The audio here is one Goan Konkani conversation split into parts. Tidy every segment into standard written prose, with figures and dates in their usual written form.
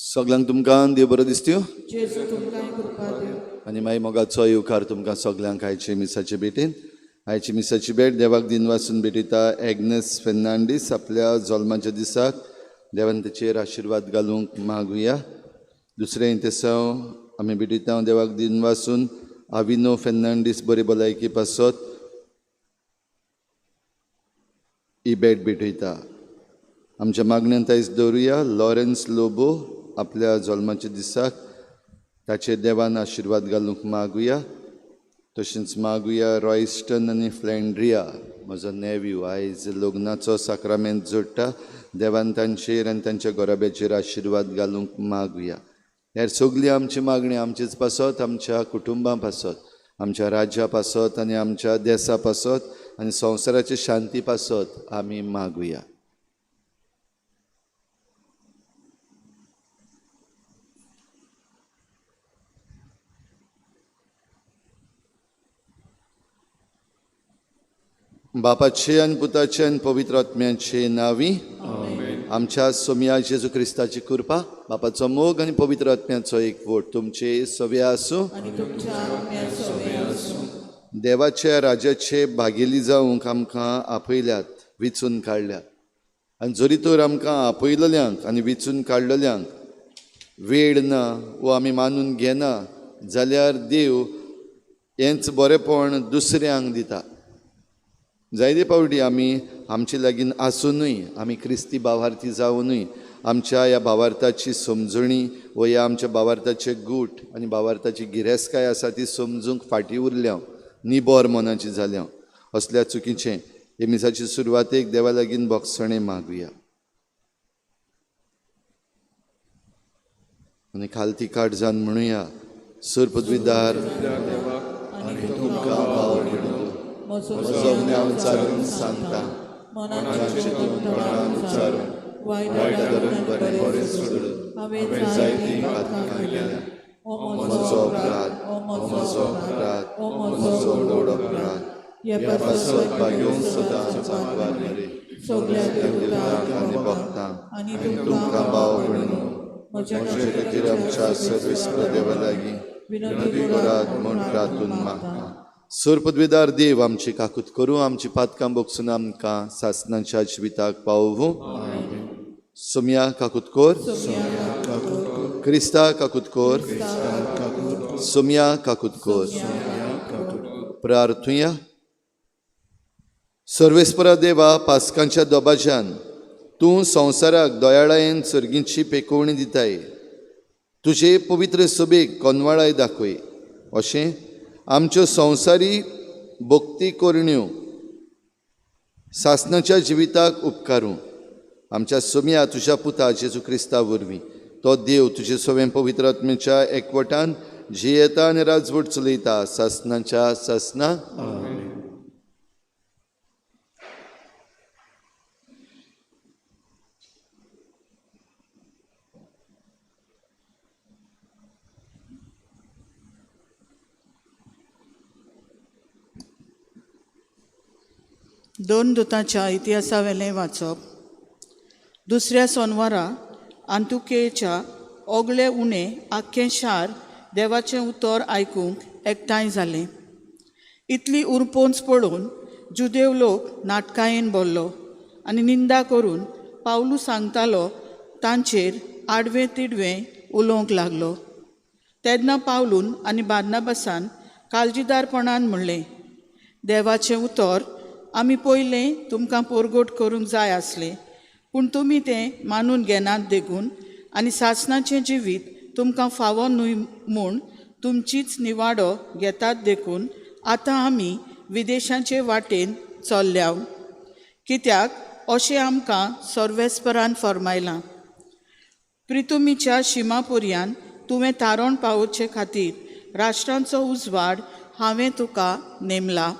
सगल्यांक तुमकां देव बरो दिसत्यो जेजू तुमकांय कृपा दिवं. आनी मागीर मोगाचो येवकार तुमकां सगल्यांक आयचे मिसाचे भेटेन. आयची मिसाची भेट देवाक दिनवासून भेटयता एग्नेस फेर्नांडीस आपल्या जल्माच्या दिसाक देवान ताचेर आशिर्वाद घालूंक मागुया. दुसरें तेसांव आमी भेटयता देवाक दिनवासून आविनो फेर्नांडीस बरी भलायकी पासत ही भेट भेटयता. आमच्या मागण्यांत आयज दवरुया लॉरेन्स लोबो आपल्या जल्माच्या दिसाक ताचेर देवान आशिर्वाद घालूंक मागुया. तशेंच मागुया रॉयस्टन आनी फ्लँड्रिया म्हजो नेव्यू आयज लग्नाचो साक्रामेंत जोडटा देवान तांचेर आनी तांच्या घराब्याचेर आशिर्वाद घालूंक मागुया. ह्या सगळी आमची मागणी आमचेच पासत, आमच्या कुटुंबां पासत, आमच्या राज्या पासत आनी आमच्या देसा पासत आनी संवसाराची शांती पासत आमी मागुया. बापाचे आनी पुताचे आनी पवित्र आत्म्याचे नांवी आमच्या सोमया जेजू क्रिस्ताची कृपा, बापाचो मोग आनी पवित्र आत्म्याचो एकवट तुमचे सव्या आसूं. देवाच्या राज्याचे भागेली जावंक आमकां आपयल्यात, विचून काडल्यात आनी जरी तर आमकां आपयलेल्यांक आनी विचून काडलेल्यांक वेळ ना वो आमी मानून घेना जाल्यार देव हेंच बरेंपण दुसऱ्यांक दिता. जायते फावटी आमी आमचे लागीं आसुनूय आमी क्रिस्ती भावार्थी जावनूय आमच्या ह्या भावार्थाची समजणी व ह्या आमच्या भावार्थाचे गूट आनी भावार्थाची गिरेस्तकाय आसा ती समजूंक फाटीं उरल्या, निबर मनाची जाल्या. असल्या चुकीचें हे मिसाचे सुरवातेक देवा लागीं भोगसणें मागुया आनी खालती काळजान म्हणुया, सर पदवीदार तुमकां भाव म्हजो ज्ञान चारून सांगता, मनाचे तोंडान उच्चारून वायट धरून बरें बरें सोडून हांवें जायतीं पातकां केल्या. म्हजो अपराध, म्हजो अपराध, म्हजो व्हड अपराध. ह्या पासत भाग्योवन सदांच आंकवार मरे सगल्या देवतांक आनी भक्तांक आनी तुमकां भाव भयणींनो म्हजे खातीर आमच्या सर्वेस्पर देवा लागीं विनंती करात म्हूण प्रार्थून मागता. सर पदवीदार देव आमची काकूत करूं, आमची पातकां बोगसून आमकां सासनाच्या जिविताक पावोवं. सोमया काकूत कोर, क्रिस्ता काकूत कोर, सोमया काकूत कोर. प्रार्थुया. सर्वेस्परा देवा, पास्कांच्या दोबाज्यान तूं संवसाराक दयाळायेन सर्गींची पेकोवणी दिताय. तुजे पवित्र सभेक कोनवाळाय दाखय, अशें आमच्यो संवसारी भक्ती करण्यो सासनाच्या जिविताक उपकारूं. आमच्या सोमया तुज्या पुता जेजू क्रिस्ता वरवीं तो देव तुजे सवें पवित्र आत्म्याच्या एकवटान जियेता आनी राजवट चलयता सासनाच्या सासना. दोन दुतांच्या इतिहासावेलें वाचप. दुसऱ्या सोनवारा आंतुकेच्या ओगले उणें आख्खें शार देवाचें उतर आयकूंक एकठांय जालें. इतली उरपोंच पळोवन जुदेव लोक नाटकायेन भरलो आनी निंदा करून पावलू सांगतालो तांचेर आडवें तिडवें उलोवंक लागलो. तेन्ना पावलून आनी बार्नाबासान काळजीदारपणान म्हणलें, देवाचें उतर आमी पयलें तुमकां पोरगोट करूंक जाय आसलें, पूण तुमी तें मानून घेनात देखून आनी सासणाचें जिवीत तुमकां फावो न्हय म्हूण तुमचीच निवाडो घेतात देखून आतां आमी विदेशांचे वाटेन चल्ल्या, कित्याक अशें आमकां सर्वेस्परान फर्मायलां. प्रितुमीच्या शिमापुर्यान तुवें तारण पावोवचे खातीर राष्ट्रांचो उजवाड हांवें तुका नेमला.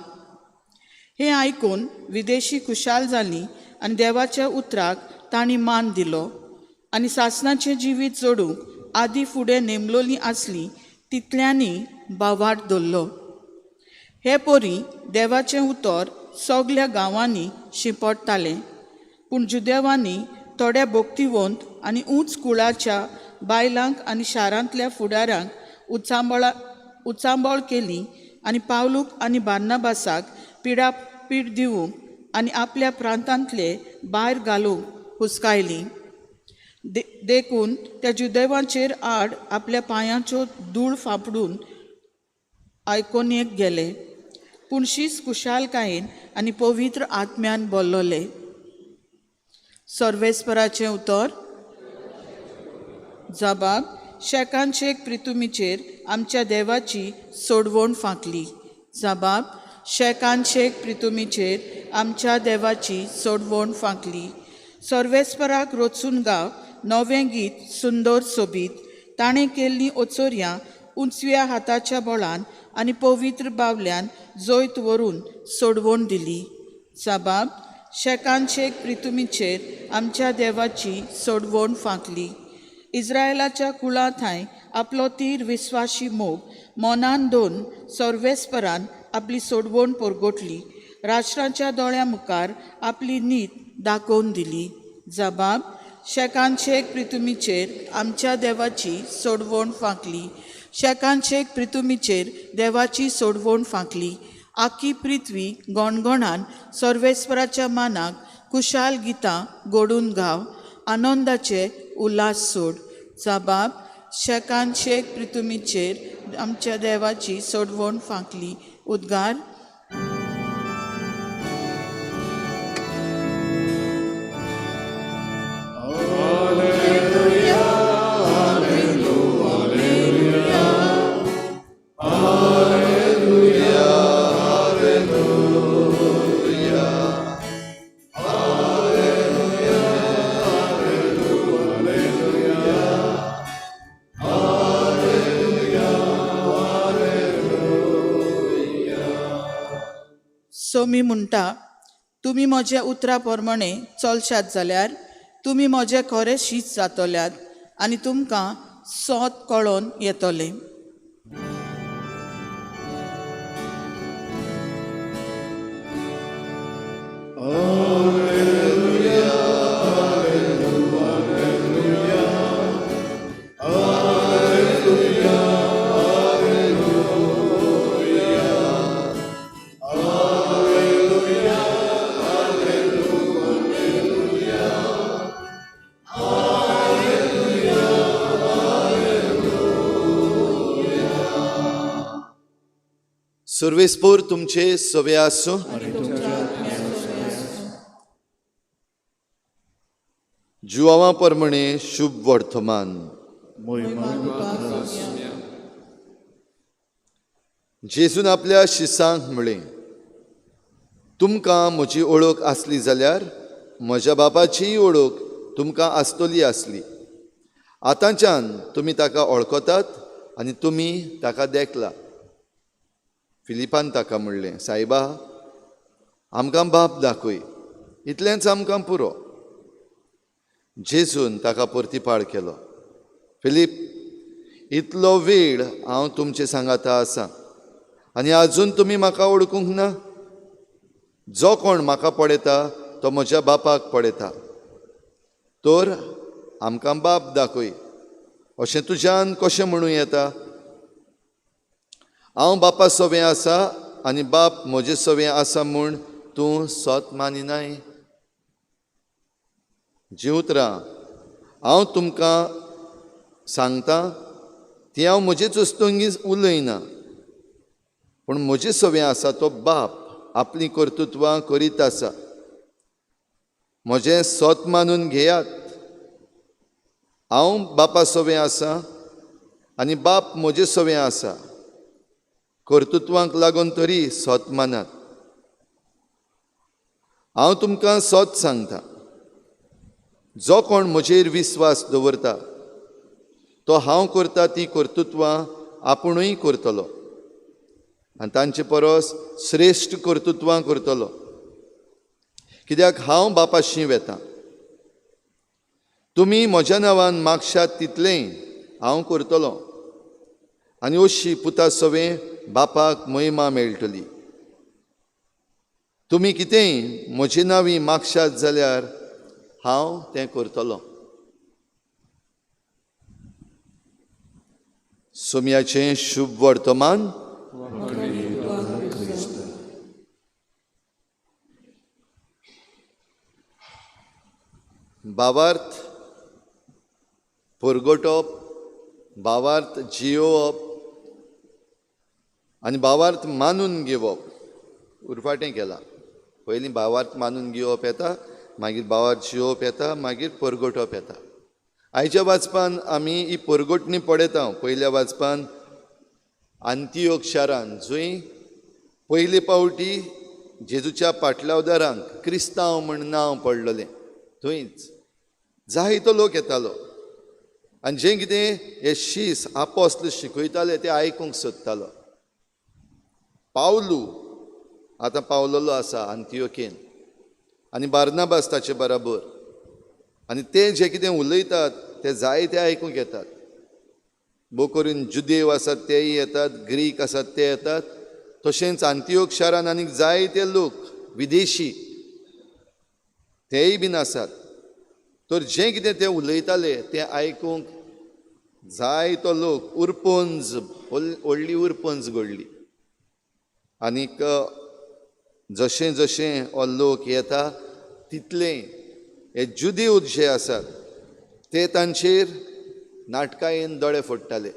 हें आयकून विदेशी खुशाल जालीं आनी देवाच्या उतराक तांणी मान दिलो आनी सासणाचें जिवीत जोडूंक आदी फुडें नेमलोलीं आसलीं तितल्यांनी बावाट धरलो. हे परी देवाचें उतर सगल्या गांवांनी शिंपडटालें, पूण जुदेवांनी थोड्या भक्तिवंत आनी उंच कुळाच्या बायलांक आनी शारांतल्या फुडारांक उचांबळ केली आनी पावलूक आनी बार्नाबासाक पिडापीड दिवंक आनी आपल्या प्रांतांतले भायर घालूंक हुसकायली. देखून त्या जुदेवांचेर आड आपल्या पांयांच्यो धूळ फापडून आयकोनयेक गेले. पूण शीस खुशालकायेन आनी पवित्र आत्म्यान बोल्लोले. सर्वेस्पराचें उतर. जबाब शेकान शेक प्रितुमीचेर आमच्या देवाची सोडवण फांकली. जबाब शेकान शेक प्रितुमीचेर आमच्या देवाची सोडवण फांकली. सर्वेस्पराक रोचून गाव नवें गीत सुंदर सोबीत. ताणें केल्लीं ओचोरयां उंचव्या हाताच्या बळान आनी पवित्र बावल्यान जैत व्हरून सोडवण दिली. जबाब शेकान शेक प्रितुमीचेर आमच्या देवाची सोडवण फांकली. इस्रायलाच्या कुळां थंय आपलो तीर विस्वाशी मोग मनान दोन सर्वेस्परान आपली सोडवण परगटली. राष्ट्रांच्या दोळ्यां मुखार आपली नीत दाखोवन दिली. जबाब शेकान शेक प्रितुमीचेर आमच्या देवाची सोडवण फांकली. शेकान शेक प्रितुमीचेर देवाची सोडवण फांकली. आखी पृथ्वी गणगणान सर्वेस्पराच्या मानाक खुशाल गितां गोडून गाव आनंदाचे उल्हास सोड. जबाब शेकान शेक प्रितुमीचेर आमच्या देवाची सोडवण फांकली. उद्गार. सोमी म्हणटा, तुमी म्हज्या उतरा प्रमाणे चलशात जाल्यार तुमी म्हजे खरे शीत जातल्यात आनी तुमकां सोत कळोन येतलें. सर्वेस्पोर तुमचे सवे आसूं. जुवावा परमणे शुभ वर्तमान. जेजून आपल्या शिसांक म्हळें, तुमकां म्हजी ओळख आसली जाल्यार म्हज्या बापाचीय ओळख तुमकां आसतली आसली. आतांच्यान तुमी ताका ओळखतात आनी तुमी ताका देखला. फिलिपान ताका म्हणलें, सायबा आमकां बाप दाखय, इतलेंच आमकां पुरो. जेजून ताका परतीपाळ केलो, फिलीप, इतलो वेळ हांव तुमचे सांगाता आसा आनी आजून तुमी म्हाका वळखूंक ना. जो कोण म्हाका पळयता तो म्हज्या बापाक पळयता. तर आमकां बाप दाखय अशें तुज्यान कशें म्हणूं येता? हांव बापा सवें आसा आनी बाप म्हजे सवें आसा म्हूण तूं सत मानिनाय. जीं उतरां हांव तुमकां सांगता ती हांव म्हजेच वस्तुंगी उलयना, पूण म्हजे सवें आसा तो बाप आपलीं कर्तृत्वां करीत आसा. म्हजें सत मानून घेयात. हांव बापा सवें आसा आनी बाप म्हजे सवें आसा. कर्तृत्वांक लागून तरी सत मानात. हांव तुमकां सत सांगता, जो कोण म्हजेर विस्वास दवरता तो हांव करता ती कर्तृत्वां आपुणूय करतलो आनी तांचे परस श्रेश्ठ कर्तृत्वां करतलो, कित्याक हांव बापाशी वेता. तुमी म्हज्या नांवान मागशात तितलेंय हांव करतलो आनी अशी पुता सवें बापाक महिमा मेळटली. तुमी कितेंय म्हजे नांवी मागशात जाल्यार हांव तें करतलो. सोम्याचें शुभ वर्तमान. भावार्थ परगटप, भावार्थ जियोवप आनी भावार्थ मानून घेवप उरफाटें केलां. पयलीं भावार्थ मानून घेवप येता, मागीर भावार्थ जियोवप येता, मागीर परगटप येता. आयच्या वाचपान आमी ही परगटणी पळयता. पयल्या वाचपान आंतियोक शारान जंय पयले पावटी जेजूच्या पाटलावदारांक क्रिस्तांव म्हण नांव पडलेलें, थंयच जायतो लोक येतालो आनी जें कितें हे शीस आपोस्ल शिकयताले ते आयकूंक सोदतालो. पावलू आतां पावलेलो आसा आंतियोकेन आनी बार्नाबास ताचे बराबर, आनी ते जे कितें उलयतात ते जायते आयकूंक येतात. भोव करून जुदेव आसात तेय येतात, ग्रीक आसात ते येतात, तशेंच आंतियोक शारान आनीक जायते लोक विदेशी तेय बीन आसात. तर जें कितें ते उलयताले तें आयकूंक जायतो लोक उरपंज, व्हडली उरपंज घडली. आनीक जशें जशें हो लोक येता तितलें हे जुदेव जे आसात ते तांचेर नाटकायेन दोळे फोडटाले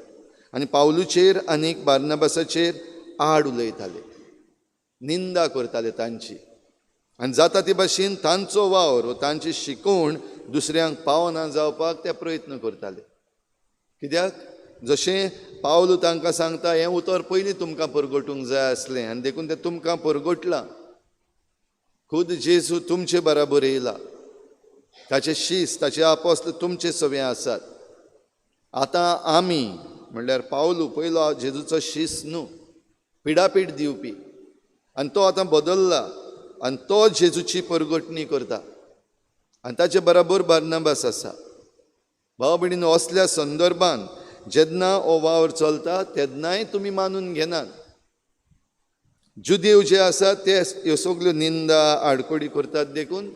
आनी पावलूचेर आनीक बार्नाबासाचेर आड उलयताले, निंदा करताले तांची. आनी जाता ते भाशेन तांचो वावर, तांची शिकवण दुसऱ्यांक पावना जावपाक ते प्रयत्न करताले. कित्याक जशें पावलू तांकां सांगता, हें उतर पयलीं तुमकां परगटूंक जाय आसलें आनी देखून तें तुमकां परगटलां. खुद जेजू तुमचे बराबर येयला, ताचे शीस, ताचे आपोस्ल तुमचे सवे आसात. आतां आमी म्हणल्यार पावलू पयलो जेजूचो शीस न्हू, पिडापीड दिवपी, आनी तो आतां बदल्ला आनी तो जेजूची परगटणी करता आनी ताचे बराबर बार्नाबास आसा. भाव भयणीन, असल्या संदर्भान जेन्ना हो वावर चलता तेन्नाय तुमी मानून घेनात. जुदेव जे आसात ते ह्यो सगल्यो निंदा आडकोडी करतात. देखून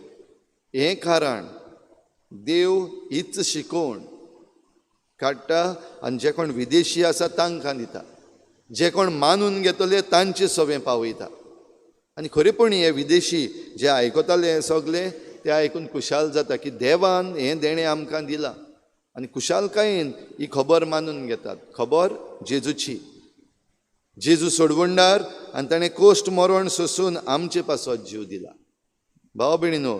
हें कारण देव हीच शिकवण काडटा आनी जे कोण विदेशी आसा तांकां दिता, जे कोण मानून घेतले तांचे सवें पावयता. आनी खरेपणी हे विदेशी जे आयकताले हें सगलें ते आयकून खुशाल जाता की देवान हें देणें आमकां दिलां आनी खुशालकायेन ही खबर मानून घेतात. खबर जेजूची, जेजू सोडवणदार आनी ताणें कोश्ट मरण सोसून आमचे पासत जीव दिला. भाव भयणीनो,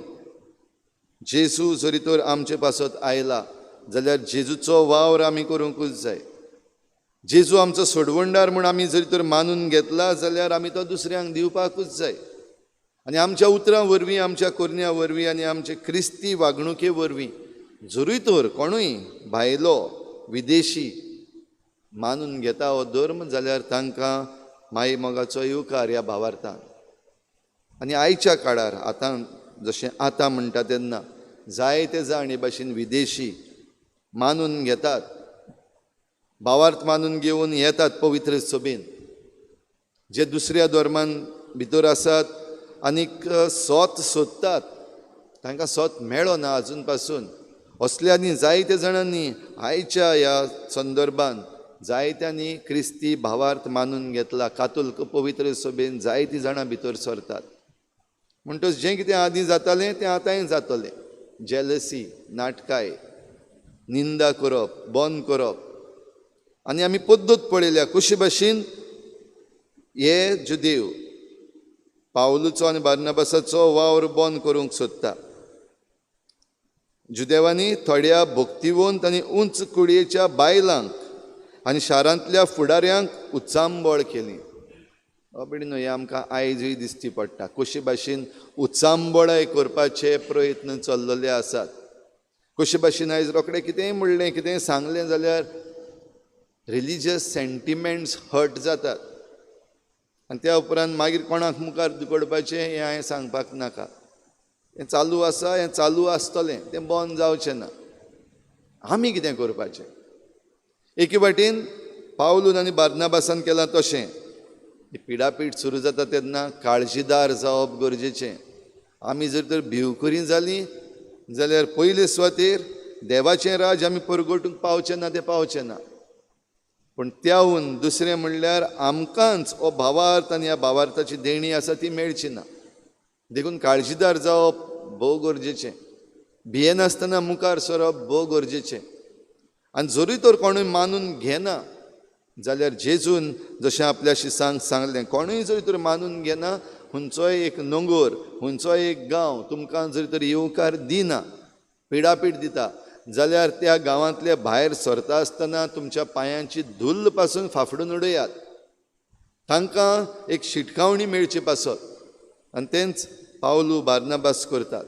जेजू जरी तर आमचे पासत आयला जाल्यार जेजूचो वावर आमी करूंकूच जाय. जेजू आमचो सोडवणदार म्हूण आमी जरी तर मानून घेतला जाल्यार आमी तो दुसऱ्यांक दिवपाकूच जाय. आनी आमच्या उतरां वरवीं, आमच्या करण्या वरवीं आनी आमचे क्रिस्ती वागणुके वरवीं जरूय तर कोणूय भायलो विदेशी मानून घेता हो धर्म जाल्यार तांकां माई मोगाचो येवकार ह्या भावार्थान. आनी आयच्या काळार आतां जशें आतां म्हणटा तेन्ना जायते जाण हे भाशेन विदेशी मानून घेतात, भावार्थ मानून घेवन येतात पवित्र सभेन. जे दुसऱ्या धर्मान भितर आसात आनीक सोत सोदतात, तांकां सोत मेळना आजून पासून. असल्यांनी जायते जाणांनी आयच्या ह्या संदर्भान जायत्यांनी क्रिस्ती भावार्थ मानून घेतला. कातोल्क पवित्र सभेन जायतीं जाणां भितर सरतात. म्हणटच जें कितें आदीं जातालें तें आतांय जातलें. जेलसी, नाटकाय, निंदा करप, बंद करप. आनी आमी पद्दत पळयल्या कशे भाशेन हे जुदेव पावलूचो आनी बार्नाबासाचो वावर बंद करूंक सोदता. जुदेवांनी थोड्या भक्तिवंत आनी उंच कुडयेच्या बायलांक आनी शारांतल्या फुडाऱ्यांक उचांबळ केली. बाबडी न्हय, आमकां आयजूय दिसती पडटा कशे भाशेन उचांबळाय करपाचे प्रयत्न चल्लेले आसात. कशे भाशेन आयज रोखडें कितेंय म्हणलें, कितेंय सांगलें जाल्यार रिलिजियस सेंटिमेंट्स हर्ट जातात आनी त्या उपरांत मागीर कोणाक मुखार दुखडपाचें हें हांवें सांगपाक नाका. हें चालू आसा, हें चालू आसतलें, तें बंद जावचें ना. आमी कितें करपाचें? एके वाटेन पावलून आनी बार्नाबासान केलां तशें. पिडापीड सुरू जाता तेन्ना काळजीदार जावप गरजेचें. आमी जर तर भिवकुरी जालीं जाल्यार पयले सुवातेर देवाचें राज आमी परगटूंक पावचें ना, तें पावचें ना. पूण त्याहून दुसरें म्हणल्यार आमकांच हो भावार्थ आनी ह्या भावार्थाची देणी आसा ती मेळची ना. देखून काळजीदार जावप भोव गरजेचें, भियेनासतना मुखार सरप भोव गरजेचें. आनी जरूय तर कोणूय मानून घेना जाल्यार जेजून जशें आपल्या शिसांक सांगलें, कोणूय जरी तर मानून घेना, खंयचोय एक नोंगोर, खंयचोय एक गांव तुमकां जरी तर येवकार दिना, पिडापीड दिता जाल्यार त्या गांवांतले भायर सरता आसतना तुमच्या पांयांची धुल्ल पासून फाफडून उडयात, तांकां एक शिटकावणी मेळची पासत. आनी तेंच पावलू बार्नाबास करतात,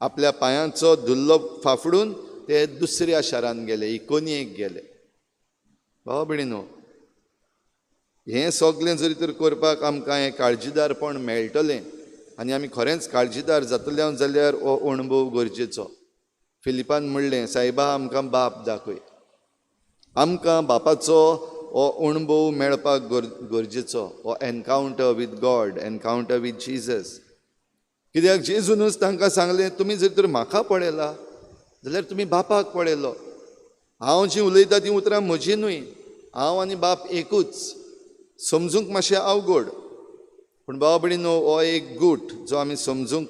आपल्या पांयांचो धुल्लो फाफडून ते दुसऱ्या शारान गेले, इकोनियेक गेले. भाव भयणीनो, हें सगळें जरी तर करपाक आमकां हें काळजीदारपण मेळटलें आनी आमी खरेंच काळजीदार जातले जाल्यार हो अणभव गरजेचो. फिलिपान म्हणलें, सायबा आमकां बाप दाखय. आमकां बापाचो हो अणभव मेळपाक गरजेचो, हो encounter with God, encounter with Jesus. कित्याक जेजूनच तांकां सांगलें, तुमी जर तर म्हाका पळयला जाल्यार तुमी बापाक पळयलो. हांव जीं उलयता तीं उतरां म्हजीं न्हय, हांव आनी बाप एकूच. समजूंक मातशें अवघड, पूण भाव भयणीनो, हो एक गूट जो आमी समजूंक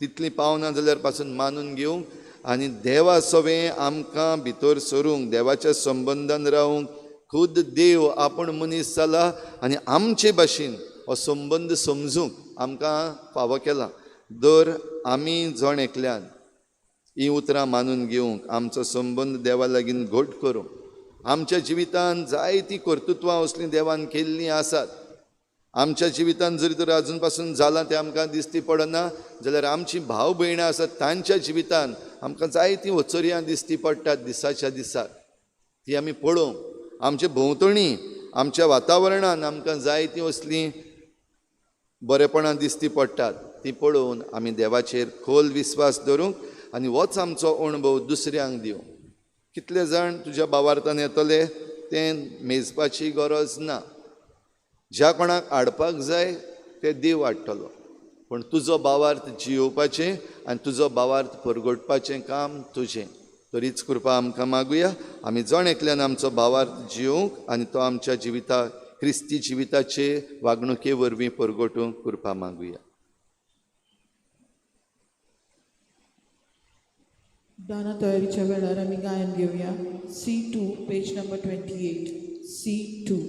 तितली पावना जाल्यार पासून मानून घेवंक आनी देवा सवें आमकां भितर सरूंक, देवाच्या संबंदान रावूंक, खुद देव आपूण मनीस जाला आनी आमचे भाशेन हो संबंद समजूंक आमकां फावो केला. दर आमी जण एकल्यान हीं उतरां मानून घेवंक, आमचो संबंद देवा लागीं घट करूंक, आमच्या जिवितांत जायतीं कर्तृत्वां असलीं देवान केल्लीं आसात. आमच्या जिवितांत जरी तर आजून पासून जालां तें आमकां दिश्टी पडना जाल्यार आमचीं भाव भयणां आसात तांच्या जिवितांत आमकां जायतीं वचोरयां दिश्टी पडटात दिसाच्या दिसाक, ती आमी पळोवंक. आमचे भोंवतणी, आमच्या वातावरणान आमकां जायतीं असलीं बरेपणां दिश्टी पडटात, ती पळोवन आमी देवाचेर खोल विस्वास दवरूंक आनी होच आमचो अणभव दुसऱ्यांक दिवंक. कितले जाण तुज्या भावार्थान येतले तें मेजपाची गरज ना, ज्या कोणाक हाडपाक जाय ते देव हाडटलो, पूण तुजो भावार्थ जियोवपाचें आनी तुजो भावार्थ परगटपाचें काम तुजें. तरीच कृपा आमकां मागुया, आमी जण एकल्यान आमचो भावार्थ जियोवंक आनी तो आमच्या जिविता, क्रिस्ती जिविताचे वागणुके वरवीं परगटूंक कृपा मागुया. दाना तयारीच्या वेळार आमी गायन घेवया. C2 page number 28, C2.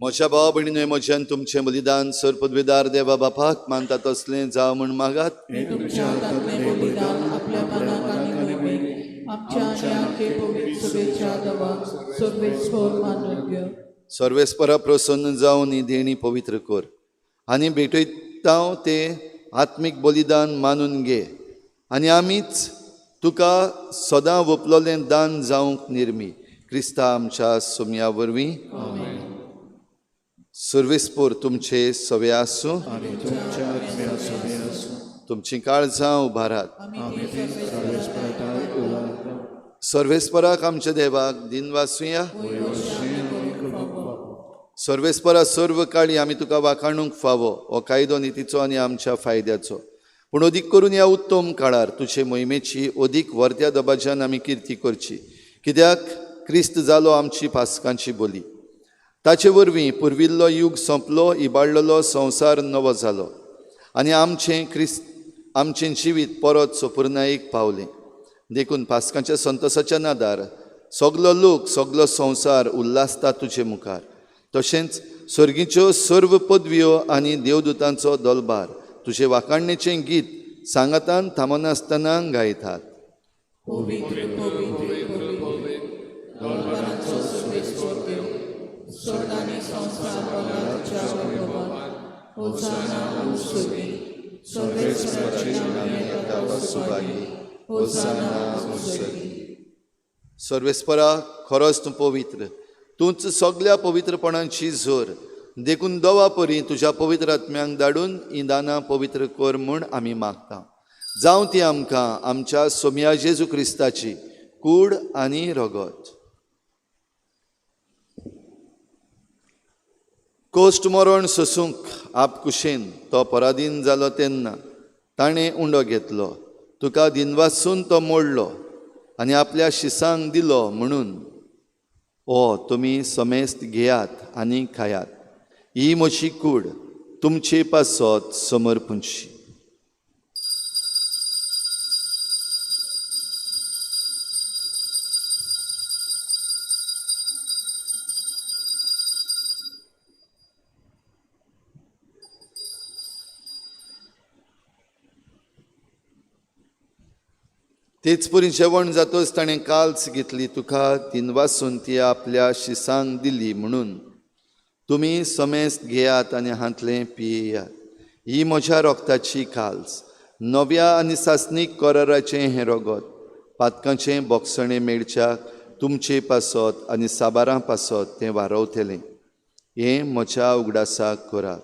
म्हज्या भाव भयणीनो, म्हज्यान तुमचें बलिदान सर पदवीदार देवा बापाक मानता तसलें जावं म्हूण मागात. तुमच्या हातांतलें बलिदान आपल्या मनाक आनी मोमीक आमच्या आनी आखे पवित्र सभेच्या देवाक सर्वेस्पर मानून घेव. सर्वेस्परा प्रसन्न जावन ही देणी पवित्र कर आनी भेटयता ते आत्मीक बलिदान मानून घे आनी आमीच तुका सदां वपलोलें दान जावंक निर्मी क्रिस्ता आमच्या सोमया वरवीं. सर्वेस्पर तुमचे सवे आसूं. आनी तुमच्या आत्म्या सवे आसूं. तुमची काळजां उबारात. सर्वेस्पराक आमच्या देवाक दिनवासुया. सर्वेस्परा सर्व काळी आमी तुका वाखाणूंक फावो हो कायदो नितीचो आनी आमच्या फायद्याचो, पूण अदीक करून ह्या उत्तम काळार तुजे मोहिमेची अदीक वर्त्या दबाज्यान आमी किर्ती करची, कित्याक क्रिस्त जालो आमची पासकांची बोली. ताचे वरवीं पुर्विल्लो युग सोंपलो, इबाडलेलो संवसार नवो जालो आनी आमचें क्रिस्त आमचें जिवीत परत सोपुर्नायेक पावलें. देखून पासकांच्या संतोसाच्या नादार सगलो लोक सगलो संवसार उल्हासता तुजे मुखार. तशेंच सर्गीच्यो सर्व पदव्यो आनी देवदूतांचो दलबार तुजे वाखाणणेचें गीत सांगातान थांबनासतना गायतात. पवित्र पवित्र पवित्र दरबारांचो सर्वेस्पर देव, स्वर्ग आनी संवसार भरला तुज्या वैभवान. होसाना उत्सवी. सर्वेस्पराचे नांवान येता तो सुभागी. होसाना उत्सवी. सर्वेस्परा खरोच तूं पवित्र, तूंच सगल्या पवित्रपणाची जोर, देखून दवा परी तुज्या पवित्र आत्म्यांक धाडून हीं दानां पवित्र कर म्हूण आमी मागता. जावं ती आमकां आमच्या सोमया जेजू क्रिस्ताची कूड आनी रगत. कोश्ट मरण सोसूंक आपकुशेन तो पराधीन जालो तेन्ना ताणें उंडो घेतलो, तुका दिनवासून तो मोडलो आनी आपल्या शिसांक दिलो म्हणून, ओ तुमी समेस्त घेयात आनी खायात, ही म्हजी कूड तुमचे पासत समर्पूंची. तेच परी जेवण जातच ताणें काल्स घेतली, तुका दिनवासून ती आपल्या शिसांक दिली म्हणून, तुमी समेस्त घेयात आनी हांतलें पियेयात, ही म्हज्या रोगताची काल्स, नव्या आनी सासणीक कराराचें हें रगत, पातकांचें बोगसणें मेळच्याक तुमचे पासत आनी साबारां पासत तें वारवतलें. हें म्हज्या उगडासाक करात.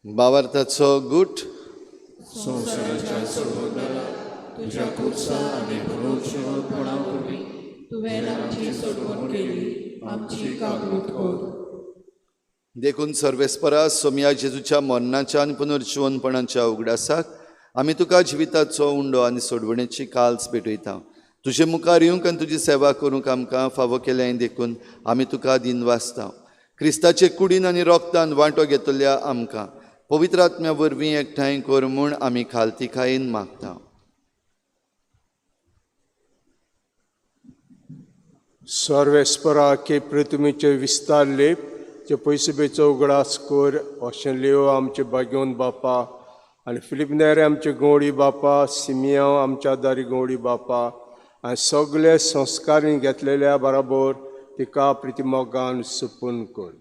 बावार्थाचो गुट. संवसाराच्या सोडवणारा तुज्या खुर्सा आनी पुनर्जिवंतपणा वरवीं तुवें आमची सोडवण केली, आमची काकळूत कर. देखून सर्वेस्परा सोमया जेजूच्या मरणाच्या आनी पुनर्जिवनपणाच्या उगडासाक आमी तुका जिविताचो उंडो आनी सोडवणेची काल्स भेटयता. तुजे मुखार येवंक आनी तुजी सेवा करूंक आमकां फावो केल्याय देखून आमी तुका दिनवासता. क्रिस्ताचे कुडीन आनी रोगतान वांटो घेतल्या आमकां पवित्र आत्म्या वरवीं एकठांय कर म्हूण आमी खालतीकायेन मागता. सर्वेस्परा के पृथ्वीचे विस्तार लेप जे पयसुबेचो उगडास कर अशें लेव आमचे भाग्योन बापा आनी फिलीप नेरे आमचे गवळी बापा, सिमियांव आमच्या दारी गवळी बापा आनी सगळे संस्कारीन घेतलेल्या बराबर तिका प्रितिमोगान सुपून कर.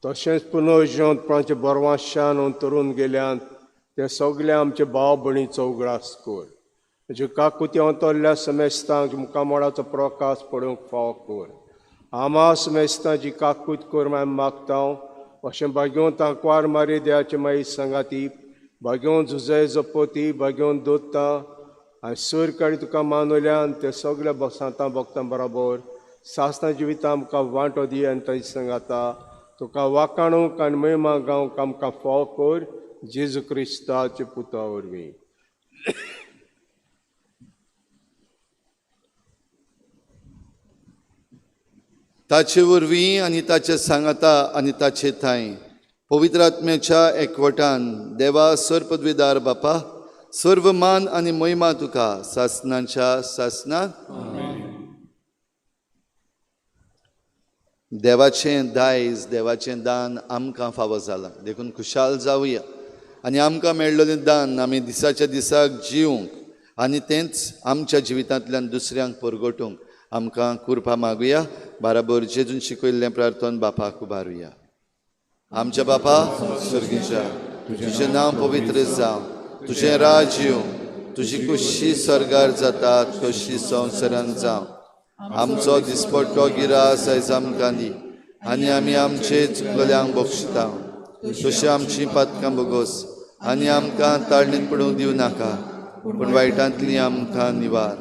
तशेंच पुनर्जिवंतपणाचे बरवाशान अंतरून गेल्यान ते सगळे आमचे भाव भयणीचो उगडास कर. म्हज्या काकुती अंतरल्या समेस्तांक मुखामळाचो प्रकाश पडूंक फावो कर. आमा समेस्तांची काकूत कर आमी मागता. अशें भाग्योवन तांकवार मारी देवाचे माई सांगाती, भाग्योवन झुजय जपोती, भाग्योवन दोत्ता आनी सूर काडी तुका मानवल्यान ते सगळे सांतां भक्तां बराबर सासना जिविता आमकां वांटो दी आनी तांचे सांगाता तुका वाकाणूंक आनी महिमा गावंक आमकां फावो कर, जेजू क्रिस्ताचे पुता वरवीं. ताचे वरवीं आनी ताचे सांगाता आनी ताचे थांय पवित्र आत्म्याच्या एकवटान देवा सर्पद्विदार बापा सर्व मान आनी महिमा तुका सासनाच्या सासनात. देवाचें दायज देवाचें दान आमकां फावो जालां देखून खुशाल जावया आनी आमकां मेळ्ळेलें दान आमी दिसाच्या दिसाक जिवंक आनी तेंच आमच्या जिवितांतल्यान दुसऱ्यांक परगटूंक आमकां कृपा मागुया. बाराबर जेजून शिकयल्लें प्रार्थन बापाक उबारुया. आमच्या बापा स्वर्गीच्या, तुजें नांव पवित्र जावं, तुजें राज येवं, तुजी कुशी स्वर्गार जाता तशी संवसारांत जावं. आमचो दिसपट्टो गिरास आयज आमकां दी आनी आमी आमचे चुकलेल्यांक बक्षिता तशी आमची पातकां बोगोस आनी आमकां ताळणीत पडूंक दिवं नाका, पूण वायटांतली आमकां निवार.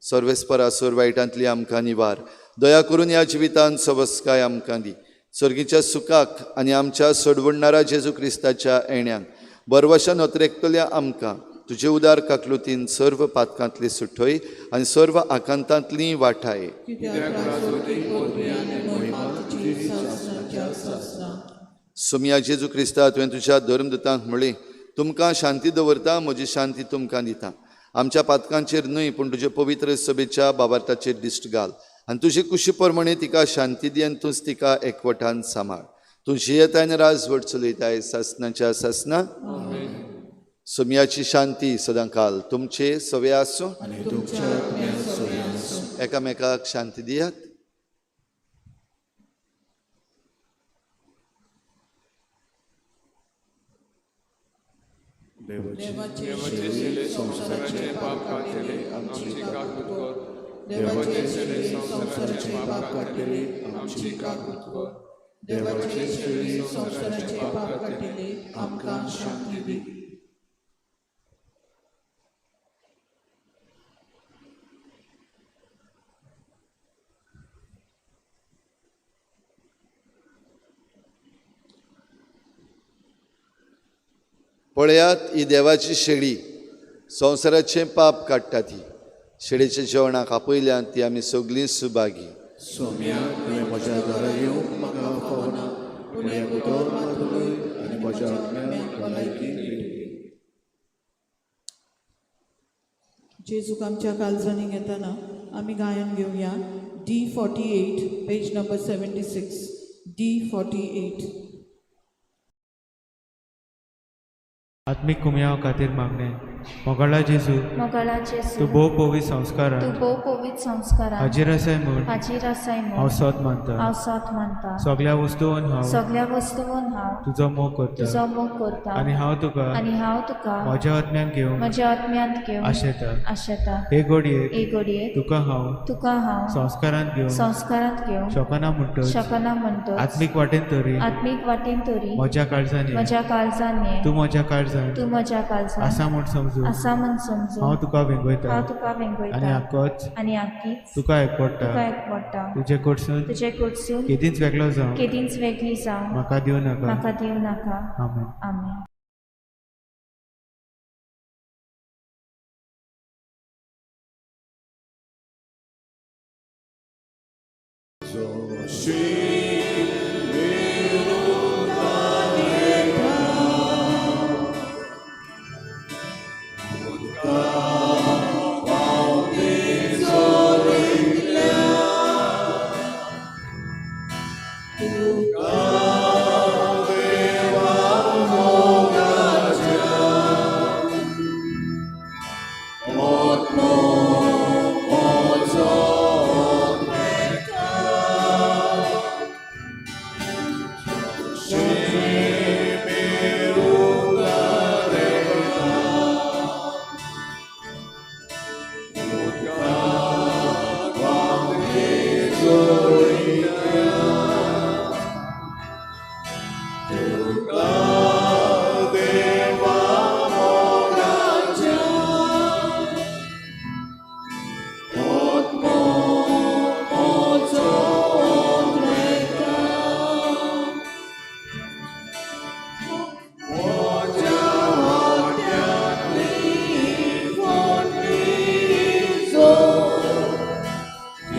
सर्वेस्परासोर वायटांतली आमकां निवार. दया करून ह्या जिवितांत सवस्काय आमकां दी. सर्गीच्या सुखाक आनी आमच्या सोडवणणारा जेजू क्रिस्ताच्या येण्याक बरवशान अत्रेकतल्या आमकां तुजे उदार काकलुतीन सर्व पातकांतली सुठय आनी सर्व आकांतांतली वाठाय. सोमया जेजू क्रिस्ता, तुवें तुज्या धर्मदूतांक म्हळें, तुमकां शांती दवरता, म्हजी शांती तुमकां दिता. आमच्या पातकांचेर न्हय पूण तुजे पवित्र सभेच्या बाबार्थाचेर दिश्ट घाल आनी तुजे कुशी प्रमाणे तिका शांती दी आनी तूंच तिका एकवटान सांबाळ. तूं जियेताय आनी राजवट चलयताय सासनाच्या सासना. सोमयाची शांती सदांकाल तुमचे सवे आसूं. एकामेकाक शांती दियात. देवाचे शिले संवसाराचे पाप काडटले आमची काकूत कर. देवाचे शिले संवसाराचे पाप काडटले आमची काकूत कर. देवाचे शिले संवसाराचे पाप काडटले आमकां शांती दी. पळयात ही देवाची शेळी संवसाराचें पाप काडटा. ती शेळीच्या जेवणाक आपयल्यान ती आमी सगळीं सुभागी. सोम्या, तुवें म्हज्या दारा येवंक म्हाका फावना, पूण एक उतर मात उलय आनी म्हज्या आत्म्याक भलायकी मेळटली. जेजूक आमच्या काळजांनी घेतना आमी गायन घेवया. D48, page number 76, D48. आत्मीक कुमयाव खातीर मागणें. मोगाळा जेजू, मोगाळा जेजू, तूं भोव पवित्र संस्कारान तूं भोव पवित्र संस्कारान हाजीर आसाय म्हूण हाजीर आसाय हांव म्हूण सोद मानता. हांव सोद मानता. सगळ्या वस्तून हांव सगळ्या वस्तून हांव तुजो मोग करता तुजो मोग करता आनी हांव तुका आनी हांव तुका म्हज्या आत्म्यान घेवंक म्हज्या आत्म्यांत घेवंक आशेता. आशेता. हे घडयेक हे घडयेक तुका हांव तुका हांव संस्कारांत घेवंक संस्कारांत घेवंक शकना म्हणटच शकना म्हणटच आत्मीक वाटेन तरी आत्मीक वाटेन तरी म्हज्या काळजान ये. म्हज्या काळजान ये. तूं म्हज्या काळजान तूं म्हज्या काळजान आसा म्हूण समजून आसा म्हूण समजून हांव तुका वेंगयता हांव तुका आनी वेंगयता आकोच आनी आकीच तुका एकवडटा. तुका एकवडटा. तुजे कडसून तुजे कडसून केदींच वेगळो जावं केदींच वेगळी जावं म्हाका दिवं नाका. म्हाका दिवं नाका. आमेन. आमेन.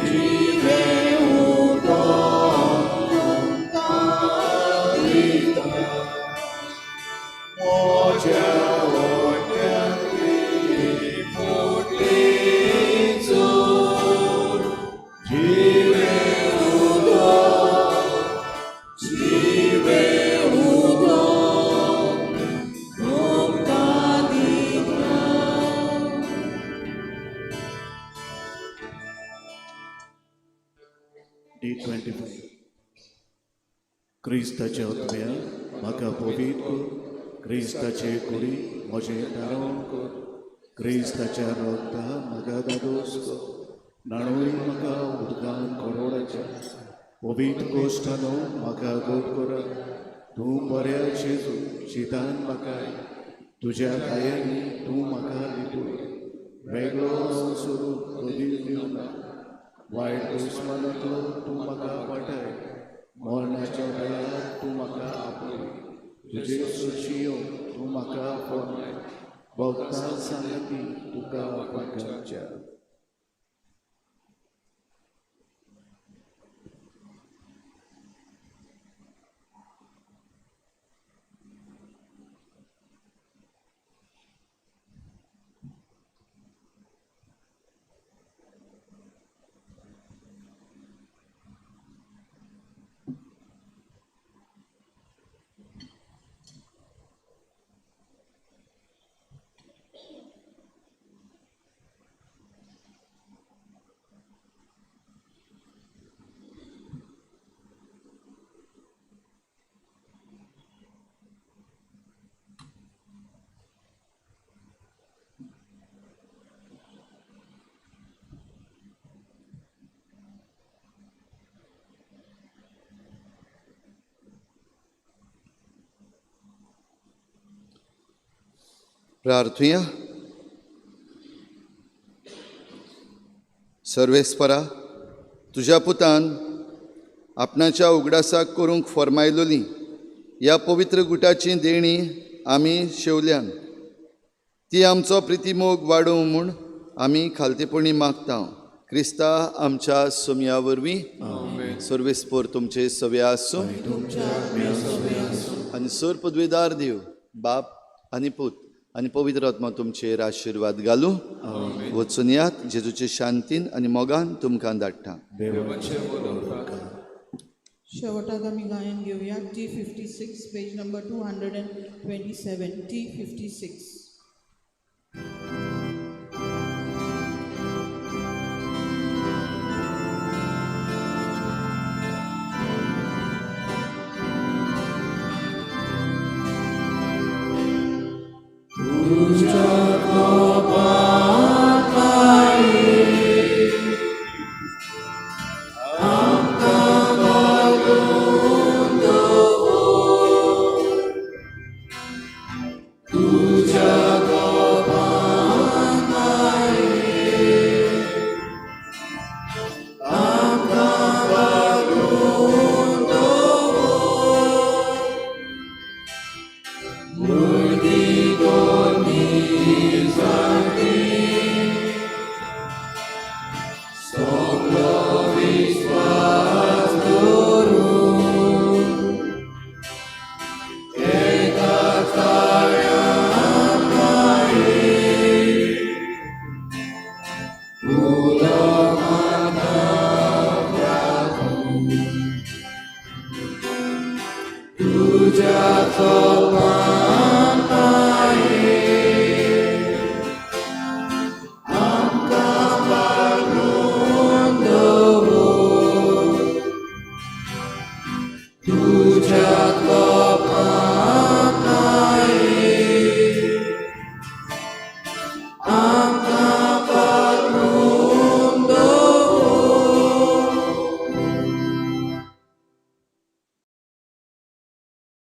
जिवे उदक. T25. क्रिस्ताच्या आत्म्या म्हाका पवित्र कर, क्रिस्ताचे कुडी म्हजें थारावण कर, क्रिस्ताच्या रक्ता म्हाका दादोस कर, न्हाणोय म्हाका उदकान करोडाच्या, पवित्र कोश्टानो म्हाका गोड करा, तूं बऱ्या जेजू शितान म्हाका, तुज्या कायांनी तूं म्हाका लिपूय, वेगळो सोडून कदीच दिवना, वायट दुस्मानांतलो तूं म्हाका वाटाय, मरणाच्या वेळार तूं म्हाका आपय, तुजे सोशी येवन तूं म्हाका फर्माय, भक्तां सांगती तुका वाटाच्या. प्रार्थुया. सर्वेस्परा, तुज्या पुतान आपणाच्या उगडासाक करूंक फर्मायलोली ह्या पवित्र गुटाची देणी आमी शेवल्यान, ती आमचो प्रितीमोग वाडोवं म्हूण आमी खालतेपणी मागता, क्रिस्ता आमच्या सोमया वरवीं. सर्वेस्पर तुमचे सवे आसूं आनी सर पदवेदार देव बाप आनी पूत आनी पवित्र आत्मा तुमचेर आशिर्वाद घालूं. वचून यात, जेजूचे शांतीन आनी मोगान तुमकां धाडटा. शेवटाक आमी गायन घेवया. T56, page number 227, T56.